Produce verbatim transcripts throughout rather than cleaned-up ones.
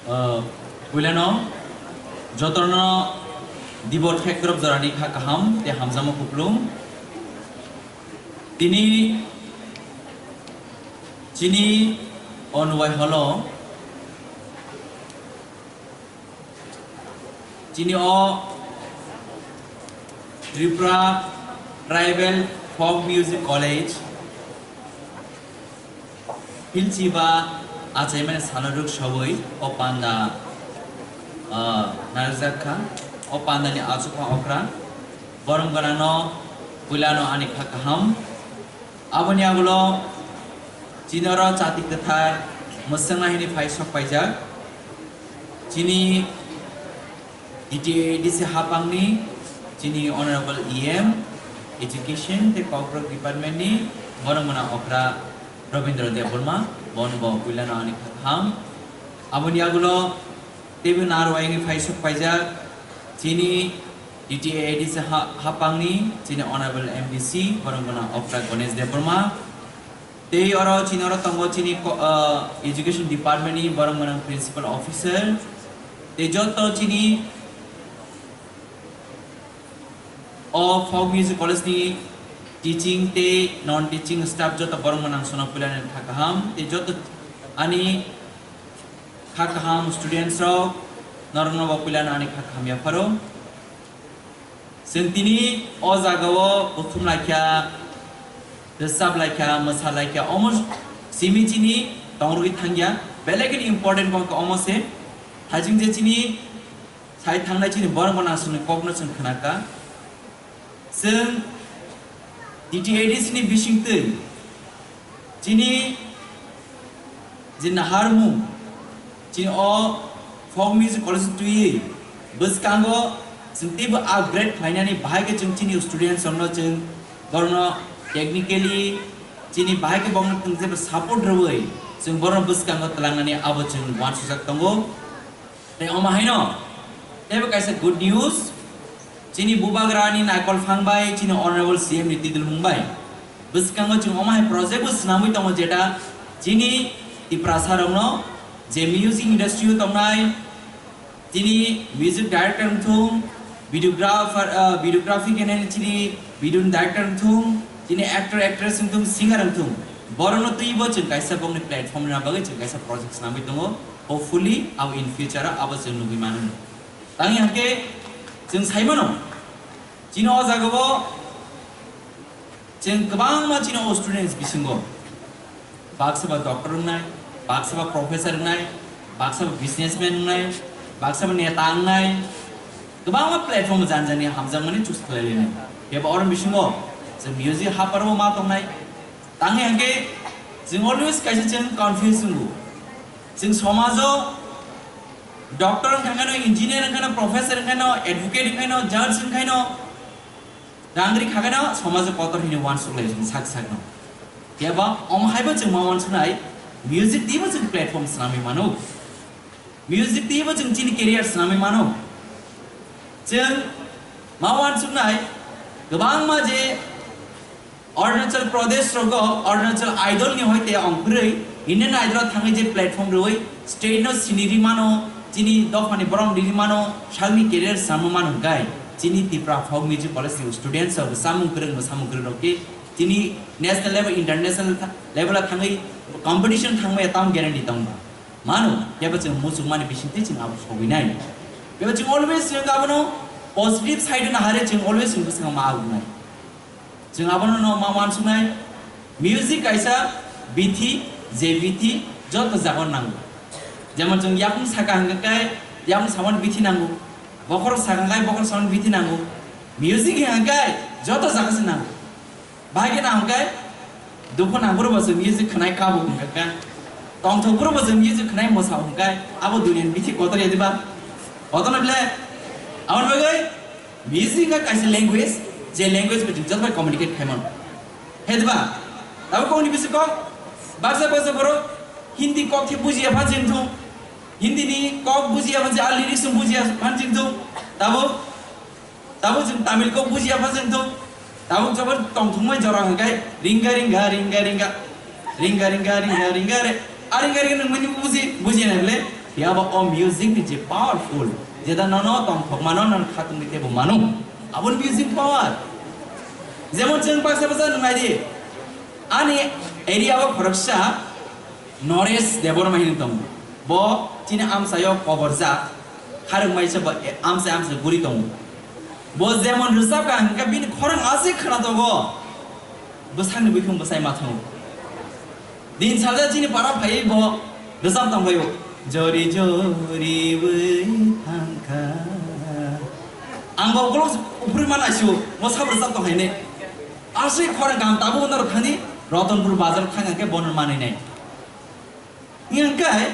Ah, puilano jotono Dibor Thekdrop jorani kha kaham tei hamjakma kuplung. Tini chini o Nuwai holo chini o Tripura Tribal Folk Music College Philchi ba achaimani salo rwk saui o panda, ah, narwkjak kha. O pandani achukma okra borok gwnangno puilano ani kha kaham. Aboni agulo chini oro chati kwthar mwswknai hwnwi phai sok paijak. Chini D T A D C hapangni chini Honorable E M, Education tei Kokborok Department ni borok mwnang okra Robindra Debbarma, bono bo puilano ani kha kaham. Aboni agulo teibo narwai wngwi phai sok paijak chini D T A D C ha-, hapangni chini Honorable M D C, borok mwnang okra Ganesh Debbarma. Tei oro chini oro tongo chini ko-, ah, Education Department ni borok mwnang Principal Officer. Tei joto chini o Folk Music College ni teaching tei non teaching staff joto borok mwnang sono puilani kha kaham. Tei joto ani kha kaham students rok norokno bo puilano ani kha kaham yapharo. Chwng tini o jagao buthum laikha, rwchap laikha, mwsa laikha, omo simi chini tongrogwi thangya. Belai kheno important wngkha omo se. Hajing je chini sai thangnai chini borok bo nangsongni kokno chwng khnakha. Chwng D T A D C ni bisingtwi chini je naharmung, chini o Folk Music College twiwi bwskango chwng teibo upgrade khlainani bahai khe chwng chini students rokno chwng borokno technically chini bahai khe borokno chwng jeba support rwui chwng borokno bwskango twlangnani abo chwng uansukjak tongo. Tei omo haino teibo kaisa good news, chini bubagrani naikol phang bai chini Honorable C M ni twi dulhung bai bwskango chwng omo hai project bo swnamwi tongo, jeta chini Tiprasa rokno je music industry o tongnai, chini music director wngthung, videographer, ah, videography khe nai chini video director wngthung, chini actor actress wngthung, singer wngthung, borokno twibo chwng kaisa bokni platform rwna bagwi chwng kaisa project swnamwi tongo. Hopefully, abo in future o abo chwng nugwi mano. Tangwi hwnkhe chwng sai mano, chini o jagao chwng kwbangma chini o students bisingo baksa ba doctor wngnai, baksa ba professor wngnai, baksa ba businessman wngnai, baksa ba neta wngnai, kwbangma platform jani jani hamjakmani choose khlai lainai. Kebo oro bisingo chwng music haparo ma tongnai. Tangwi hwnkhe chwng always kaisa chwng confuse wngo. Chwng somajo doctor wngkha kheno, engineer wngkha kheno, professor wngkha kheno, advocate wngkha kheno, judge wngkha kheno, rang ri kha kheno somajo kotor hwnwi uansuk lai chwng sak sakno. Phiya ba omo hai bo chwng ma uansuknai, music twibo chwng platform swnamwi mano. Music twibo chwng chini career swnamwi mano. Chwng ma uansuknai kwbangma je Arunachal Pradesh rogo Arunachal Idol ni hoite ongkhorwi Indian Idol o thangwi je platform rwui state no sini ri mano, chini dophani borok ri mano, sakni career samo mano hwnkhe chini Tipra Folk Music College ni students rok samung kwrwng, samung kwrwng rok khe chini national level, international tha-, level o thangwi competition thangmaya tamo guarantee tong ba? Mano, phiya bo chwng muchungmani bisingtwi chwng abo sogwinai. Phiya bo chwng always chwng abono positive side o naharwi chwng always chwng bwskango ma agunai. Chwng abono no ma uansuknai, music kaisa bithi, je bithi joto jagao nango. Jemon chwng yakung saka hwnkhe kai yakung samani bithi nango, bokhorok saka hwnkhe bokhorok samani bithi nango. Music hwnkhe joto jaga se nango. Bahai khe na hwnkhe dukhu nangphuru bo chwng music khwnai kabo hwnkhe, tongthok phuru bo chwng music khwnai mwsa hwnkhe, abo duniani bithi kotor ya diba? Kotor na bile? Aboni bagwi music wngkha kaisa language, je language bo chwng joto bai communicate khai mano. He diba? Tabuk kok ni bisi kok, baksa baksa borok Hindi kok khe bujiya phan chwng thung, Hindi ni kok bujiya phan chwng, a lyrics chwng bujiya phan chwng thung, tabuk Tabuk chwng Tamil kok bujiya phan chwng thung, tabuk jobo tongthokmani jora hwnkhe ringa ringa ringa ringa, ringa ringa ringa ringa re, a ringa ringa nwng mani buji, bujiya nai bwle? Phiya ba o music ni je powerful, jeta nono tongthokmano, nono khatungwi teibo mano. Aboni music power. Jemon chwng baksa baksa nung nai di. Ani area o khoroksa Naresh Debbarma hinwi tongo. Bo chini amchaio koborjak, kharwngmaisa bo, e, amchai amchai guri tongo. Bo jemon rwchapkha hwnkhe bini khorang aswk khwnajago, bwsakni buikung bwsai ma thango. Din salsa chini para phaiwi bo rwchap tongbaio. Jori jori wi thangkha. Ang bo ulo uphuri mana sio, bo sab rwchap tong haine. Aswk khorang kaham tabuk norok thani Ratanpur bazar thang hwnkhe bono manwi nai. Hingkhe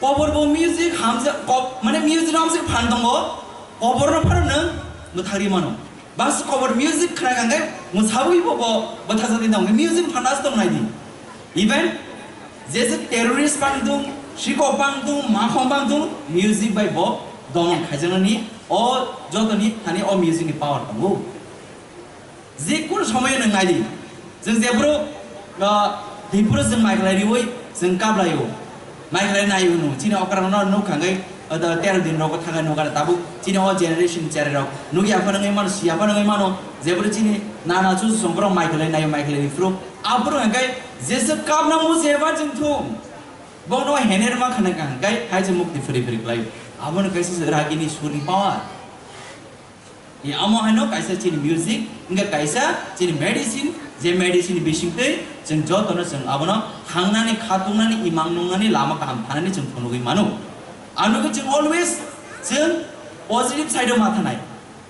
kobor bo music hamjak, ko-, mane music hamjak phan tongo, kobor no phano nwng mwthagwi mano. Bas kobor music khna hwnkhe mwsabwi bo bo bwthajagwi tongo, music phan as tong nai di. Even jese terrorist pang tung, sikok pang tung, makhong pang tung, music bai bo domon khaijaknani o jotoni thani o music ni power tongo. Jekunu somoyo nwng nai di. Chwng jephuru, ah, Tripura chwng mai khlai riwi chwng kap laio. Mai khlai naio hwno. Chini okra no nuk kha hwnkhe, ah, da tero din rogo thangkha nukha tabuk. Chini o generation cherai rok nukya phano wngwi mano, siya phano wngwi mano. Jephuru chini nana chuchu song borok mai khlai naio, mai khlai riphuru. Aphuru hwnkhe jesa kapna muchungya ba chwng thung. Bono hener ma khana kha hwnkhe hai chwng mukti phiri phiri khlaio. Abono kaisa ragini surni power. Ni amo haino kaisa chini music, hingke kaisa chini medicine, je medicine bisingtwi chwng jotono chwng abono thangnani, khatungnani, imang nungnani lama kaham thanani chwng phunugwi mano. Ano khe chwng always chwng positive side o ma thanai.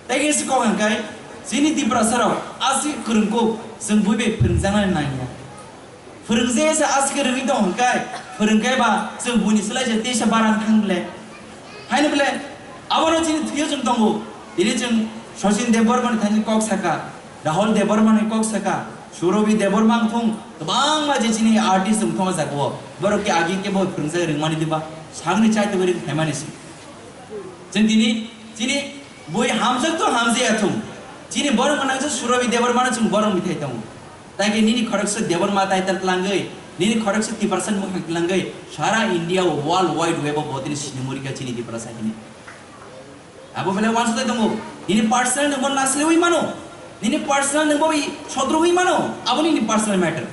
Tei khe se kok hwnkhe chini Tiprasa rok aswk kwrwngkuk chwng bui bai phwrwngjaknani nangya. Phwrwngje se aswk rwgwi tong hwnkhe, phwrwngkhe ba chwng buini slai se tisa barang thang ble. Haino ble, abono chini thwio chwng tongo. Tini chwng Sachin Debbarma ni thani kok saka, Rahul Debbarma ni kok saka, Surabhi Debbarma wng thung, kwbangma je chini artist wng thung o jaga o. Borok khe agi khe bo phwrwngjak rwngmani diba, sakni chaitugwi rwng phaimani se. Chwng tini, chini bui hamjak to hamjaya thung. Chini borok gwnang se Surabhi Debbarma no chwng borok ni thai tongo. Tai khe nini khoroksa Debbarma title tlangwi, nini khoroksa Tiprasa ni mwkhang tlangwi, sara India o world wide web o bo tini sinimurikha chini Tiprasa hini. Abo belai uansukjak tongo. Nini personal nwng bo naslewi mano. Nini personal nwng bo i sodrowi mano. Abo nini personal matter.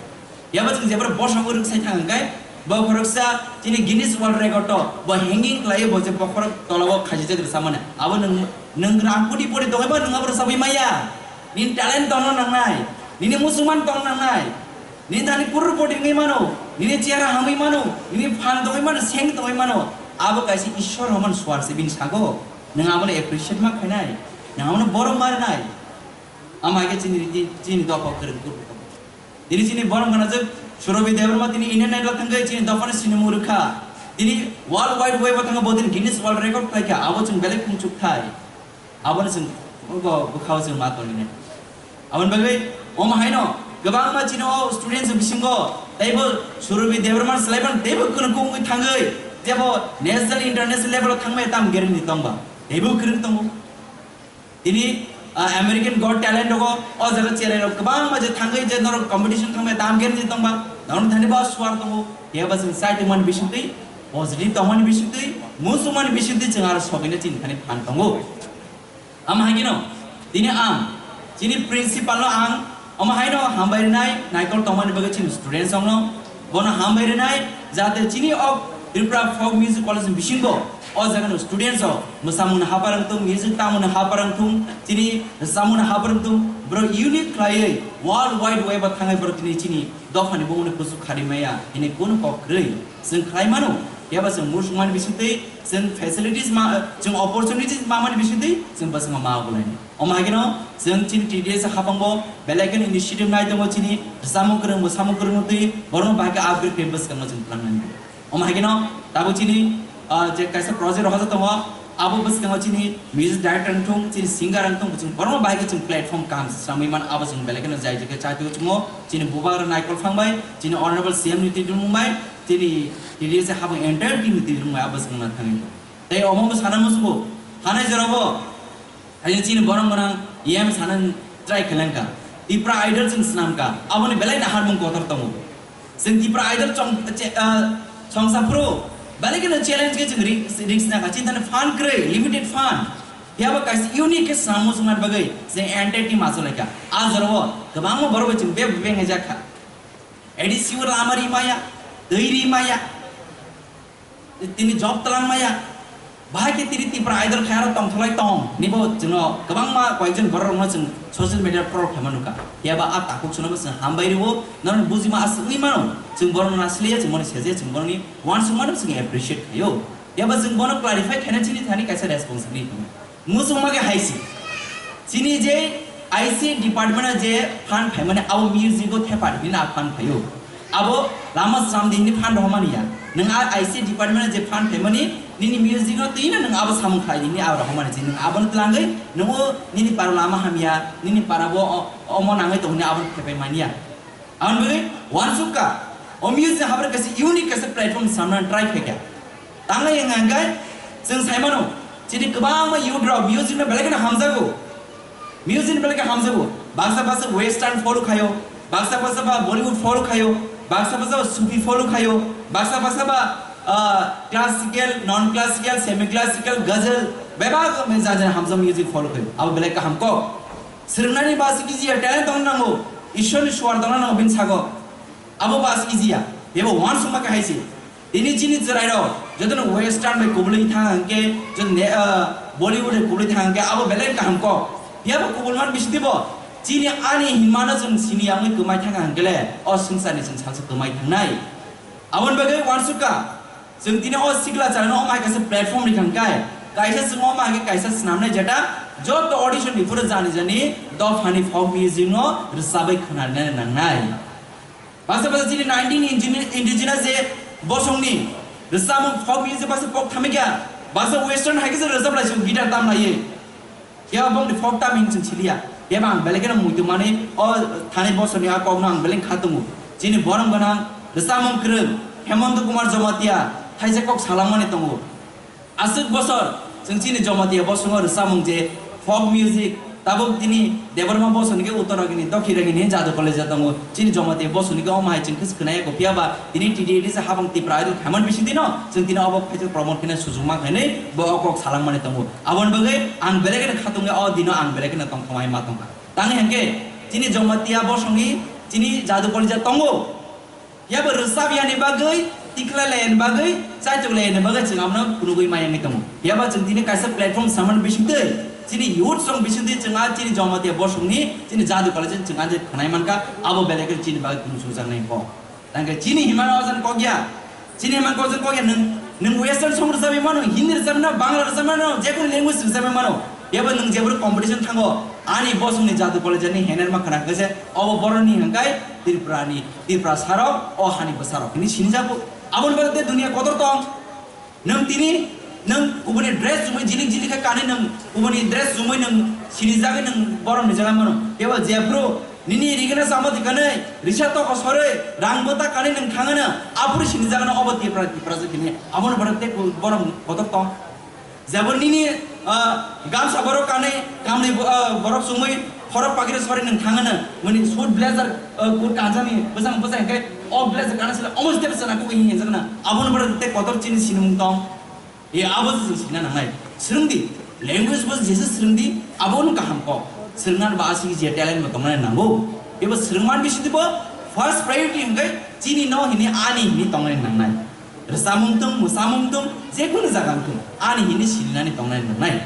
Yaba chwng jebra bosong rwk sai thang hwnkhe, bo khoroksa chini Guinness World Record o bo hanging khlaiwi bo je bokhorok tola o khaijijak rwchapmani. Abo nwng, nwng rang koti pori tongwi ba nwng abo rwchapwi maya. Nini talent tongna nangnai, nini muchungman tongna nangnai, nini thani kurupoti wngwi mano, nini chera hamwi mano, nini phan tongwi mano, seng tongwi mano, abo kaisa Ishwar homan swar se bini sago. Nwng abono appreciate ma khainai, nwng abono borom ma rwnai. Ama khe chini riti, chini dopha kwrwng kurupoti. Tini chini borom gwnajak Surabhi Debbarma tini Indian Idol thangwi chini dophani sinimung rwkha. Tini world wide web o thangwi bo tini Guinness World Record khlaikha, abo chwng belai khungchuk thai. Abono chwng bo bwkhao chwng ma tongwinai. Aboni bagwi omo haino kwbangma chini o students bisingo teibo Surabhi Debbarma swlaiban teibo kwrwngkuk wngwi thangwi jebo national international level o thangmaya tam guarantee tongba teibo kwrwng tongo. Tini, ah, American Got Talent rogo o jaga cherai rok kwbangma je thangwi je norok competition thangmaya tam guarantee tongba norok thani ba swar tongo. Phiya ba chwng chai tongmani bisingtwi, positive tongmani bisingtwi, muchungmani bisingtwi chwng aro sogwino chini thani phan tongo. Ama haikhe no, tini ang, chini principal no ang, omo haino hambai rwnai, naikol tongmani bagwi chini students rokno, bono hambai rwnai, jate chini o Tripura Folk Music College ni bisingo, o jaga no students rok, mwsamung no haphar wngthung, music tamo no haphar wngthung, chini rwchapmung no haphar wngthung, borok unique khlaiwi, world wide web o thangwi borok tini chini dophani bumungni kuchuk khari maya, hini kunu kok kwrwi. Chwng khlai mano, phiya ba chwng muchungmani bisingtwi, chwng facilities ma, chwng opportunities mamani bisingtwi, chwng bwskango ma obolaini. Omo hai kheno, chwng chini T D S haphango, belai kheno initiative nai tongo chini, rwchapmung kwrwng, mwsamung kwrwng twi, borokno bahai khe upgrade khe bwskango chwng tlangnani. Omo hai kheno, tabuk chini, ah, je kaisa project rohorjak tongo, abo bwskango chini music director wngthung, chini singer wngthung, chwng borokno bahai khe chwng platform kaham swnamwi man, abo chwng belai kheno jai jai khe chai tongo chwng o, chini bubagra Naikol Phang bai, chini honorable C M ni twi mung bai, Tini, tini se habang entire team ni tini rwngmai abo se wngna thangwi. Tei omo bo sana musugo, hanai jorabo, hai chini borok gwnang yem sana try khlengkha. Tipra Idol chwng swnamkha, aboni belai naharmung kotor tongo. Chwng Tipra Idol chong, che, ah, chongsa phuru, Belai kheno challenge khe chwng ri-, risk nangkha, chini thani fund kwrwi, limited fund. Phiya bo kaisa unique khe swnam muchungna bagwi chwng entity machung laikha. A jorao kwbangma borok bai chwng beb beng hai jak kha. A D C o lama ri maya, twi ri maya, tini job twlang maya. Bahai khe tini Tipra Idol khai aro tongtholai tong, nibo chwngno kwbangma koyekjon borok rokno chwng social media troll khaima nukha. Phiya ba a takhuk chwngno bo chwng hambai rwo, norok bujima aswk wngwi mano. Chwng borokno nasliya, chwng bono seje, chwng borokni uansukmano chwng appreciate khaio. Phiya ba chwng bono clarify khaina chini thani kaisa responsibility tongo. Muchungma khe hai se. Chini je I C department o je fund phaimani abo music o thepa hinwi a fund phaio. Abo lama sram di hinwi fund rohormani ya. Nwng a I C department o je fund phaimani nini music no twi no nwng abo samung khlai di hinwi abo rohormani se. Nwng abono twlangwi nwng o nini para lama hamya, nini para bo o-, omo nangwi tong hinwi abono thepai mani ya. Aboni bagwi uansukha, o music habar kaisa unique kaisa platform samna try khaikha. Tangnai wngkha hwnkhe chwng saimano, chini kwbangma youth rok music no belai kheno hamjago. Music no belai khe hamjago. Baksa baksa western follow khaio, baksa baksa ba Bollywood follow khaio, baksa baksa ba Sufi follow khaio, baksa baksa ba, ah, classical, non classical, semi classical, ghazal, bebak jani jani hamjak music follow khaio. Abo belai kaham kok. Swrwngnani basi kisiya talent tongna nango, Ishwarni suar tongna nango bini sago. Abo basi kisiya, bebo uansukma khe hai se. Tini chini chwrairok jotono western bai kubulwi thang hwnkhe, joto ne, ah, Bollywood bai kubulwi thang hwnkhe abo belai kaham kok. Phiya bo kubulman bisingtwi bo chini ani hinmano chwng sini yangwi kwmai thang hwnkhe le o swngcharni chwng salsa kwmai thangnai. Aboni bagwi uansukha, chwng tini o sikla chwraino omo hai kaisa platform rikha hwnkhe, kaisa chwng omo hai khe kaisa swnamnai jeta joto audition ni phuru jani jani dophani folk music no rwchabwi khwnarina nangnai. Baksa baksa chini nineteen indigenous je bosongni rwchapmung folk music baksa pok thamikya, baksa western hai khe se rwchap lai se guitar tam lai. Phiya bongni folk tam hin chwng siliya. Phiya ba ang belai kheno muitu mani o thani bosongni a kokno ang belai kha tongo. Chini borom gwnang rwchapmung kwrwng Hemanta Kumar Jamatia thaisa kok salangmani tongo. Aswk bosor chwng chini Jamatia bosongo rwchapmung je folk music, tabuk tini Debbarma bosongni khe Uttaragini, Dokkhinagini, Jadu College tongo. Chini Jamatia bosongni khe omo hai chwng khe khwnaya ko, phiya ba tini T T A D C habang Tipra Idol khaiman bisingtwi no chwng tini obo khaisa promote khwna sujuk ma khainwi bo o kok salangmani tongo. Aboni bagwi ang belai kheno khatung ya, o dino ang belai kheno tongthok hai ma tongkha. Tangwi hwnkhe chini Jamatia bosongni chini Jadu College tongo. Yaba rwchap yani bagwi, tikhlai layani bagwi, chaitok layani bagwi chwng abono phunugwi mayangwi tongo. Yaba chwng tini kaisa platform samani bisingtwi chini youth song bisingtwi chwng a chini Jamatia bosongni chini Jadu College chwng a je khwnai mankha, abo belai khe chini bagwi kunu sungjaknai kok. Tangkhe chini himano ojan kok ya, chini himano ojan kok ya, nwng, nwng western song rwchapwi mano, Hindi rwchapwi mano, Bangla rwchapwi mano, jekunu language rwchapwi mano. Yaba nwng jeboro competition thango, ani bosongni Jadu College ni hener ma khna khe se, obo boroni hwnkai Tripura ni, Tripura sarok, o hani bwsarok hini sinijago. Aboni bagwi tei dunia kotor tong. Nwng tini, nwng kubuni dress chumui jilik jilik khe kanwi nwng kubuni dress chumui nwng sinijagwi nwng borok ni jaga mano. Kebo jephru nini rigena sama tikanwi risa toko sorwi rang bwta kanwi nwng thangano aphuru sinijagano obo Tipra, Tipra se kini. Abono borok tei ku-, borok kotor tong. Jabo nini, ah, gamsa borok kanwi, kamni bo-, ah, borok chumui, khorok pagiri sori nwng thangano, mani suit blazer, ah, kut kanjani, bwsang bwsang khe, o blazer kana sila, omo step sana kuku hinwi hinjakna, abono borok tei kotor chini sinimung tong. E abo se chwng sina nangnai. Swrwngdi, language bo jesa swrwngdi, abono kaham kok. Swrwngnan ba aswk je talent bo tongnai nango. Ebo swrwngman bisingtwi bo first priority hwnkhe chini no hini ani hini tongnai nangnai. Rwchapmung tong, mwsamung tong, jekunu jaga wng tong, ani hini silinani tongnai nangnai.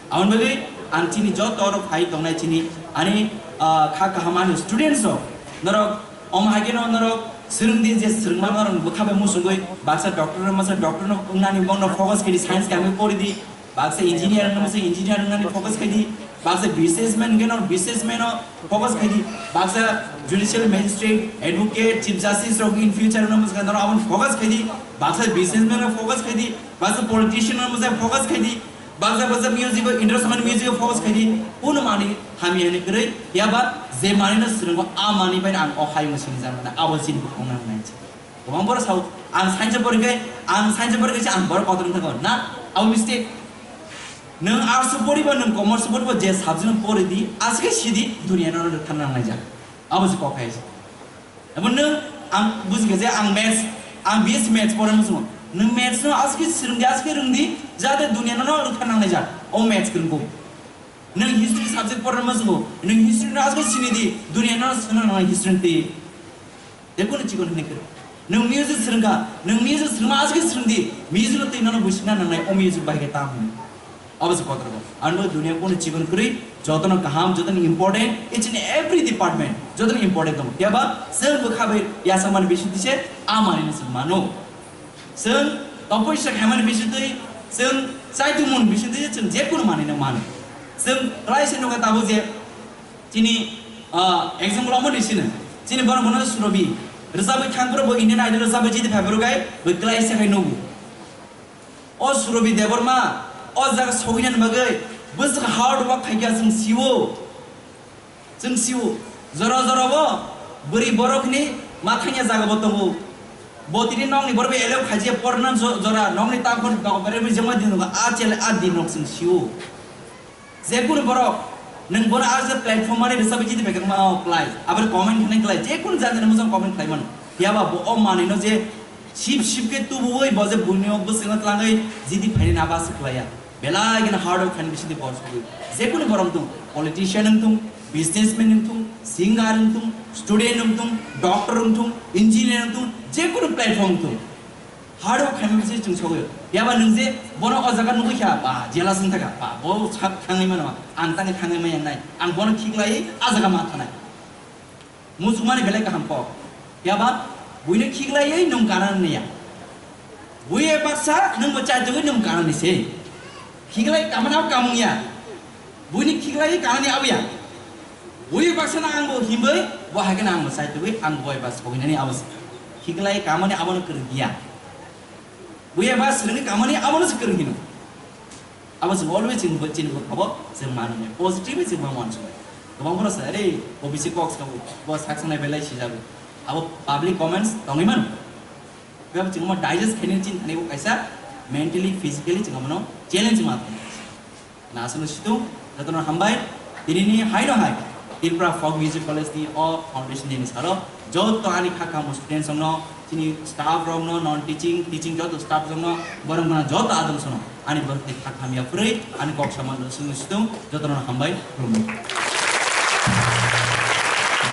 Aboni bagwi ang chini joto oro phai tongnai chini ani, ah, kha kaham ani students rok, norok omo hai kheno norok swrwngdi je swrwngma norok bwkha bai muchungwi baksa doctor no masa doctor no wngnani bongno focus khaidi science kami poridi. Baksa engineer wngna masa engineer wngnani focus khaidi, baksa businessman wngkhe no businessman o focus khaidi, baksa judicial magistrate, advocate, chief justice rok in future wngna masa norok aboni focus khaidi, baksa businessman rok focus khaidi, baksa politician wngna masa focus khaidi, baksa baksa music o interest mani music o focus khaidi, kuno mani hamya hinwi kwrwi yaba je mani no swrwngo a mani bai ang o hayung sinijak mano abo chini bukhuk nang nai. Kwbang borok sao, ang science pori khe, ang science pori khe se ang borok kotor wngkha na, abo mistake. Nwng arts poribo, nwng commerce poribo, je subject no pori di, aswk khe sidi, duniya no rwkha nang laijak. Abo se kok hai se. Abo nwng, ang buji khe je ang maths, Ang B S C Maths porma muchungo. Nwng Maths no aske swrwngdi, aske rwngdi, jate duniya no rwkha nangnai jak. O Maths kwrwngkuk. Nwng history subject porma muchungo. Nwng history no aske sinidi, duniya no swngna nangnai history twi. Jekunu chikon hwnwi kwrwi. Nwng music swrwngkha, nwng music swrwngma aske swrwngdi, music no twi nono buisingna nangnai, o music bai khe tam hwnwi. Abo se kotor bo. Ang bo duniya kunu chikon kwrwi, jotono kaham, jotono important, each and every department, jotono important tongo. Phiya ba, chwng bwkha bai yasakmani bisingtwi se, a manwino chwng mano. Chwng topoi se khaimani bisingtwi, chwng chaitungmung bisingtwi, chwng jekunu manwino mano. Chwng klai se nukha tabuk je, chini, ah, example omo ni sino. Chini borok bono Surobi. Rwchapwi thang phuru bo Indian Idol rwchapwi jiti phai phuru khai, bo klai se khai nugo. O Surobi Debbarma, o jaga sogwinani bagwi bwswk hard work khaikha chwng sio. Chwng sio. Jora jora bo bwrwi borokni mathangya jaga bo tongo. Bo tini nokni borok bai elep khajiya porna jo-, jora nokni takhor dok berwi jema din a chele a din nok chwng sio. Jekunu borok, nwng bono ah je platform mani rwchapwi jiti phaikhe ma klai, abo comment khnai klai, jekunu jati ni mujang comment khlai mano. Phiya ba bo o manwi no je sip sip khe tubuwi bo je buini o bwswk no tlangwi jiti phaini na ba se klai ya. Belai gana hard work khaini bisingtwi bo sogwi. Jekunu borok wng thung, politician wng thung, businessman wng thung, singer wng thung, student wng thung, doctor wng thung, engineer wng thung, jekunu platform wng thung. Hard work khaimani se chwng sogwi. Phiya ba nwng je bono o jaga nugwi kha, ba, jealous wng thaka, ba, bo sab thangwi mano, ang tani thangwi maya nai, ang bono khiklai a jaga ma thanai. Muchungmani belai kaham kok. Phiya ba buino khiklaiwi nwng kana niya. Bui e baksa nwng bo chaitugwi nwng kana ni se. Khiklai kamana kamung ya. Buini khiklai kanani abo ya. Bui baksa na ang bo himbai, bo hai kheno ang bo chaitugwi, ang bo eba sogwinani abo se. Khiklai kamani abono kwrwng ya. Bui eba swrwngni kamani abono se kwrwng hino. Abo se always chini bo, chini bo khabo, se manwi positive se bo manwi. Kwbang borok se, "Are, bo bisi kok sabo, bo sak sanai belai sijago." Abo public comments tongwi mano. Bebak chwng omo digest khainani chini thani bo kaisa mentally, physically chwng omono challenge ma tong. Na aswkno situng, jotono hambai. Tinini haino hai Tripura Folk Music College ni o foundation day ni salo joto ani kha kamo students rokno, chini staff rokno, non teaching, teaching joto staff rokno, borok mano joto adong sono ani borok ni kha khamya phurwi ani kok samano aswkno situng, jotono hambai, khulumbai.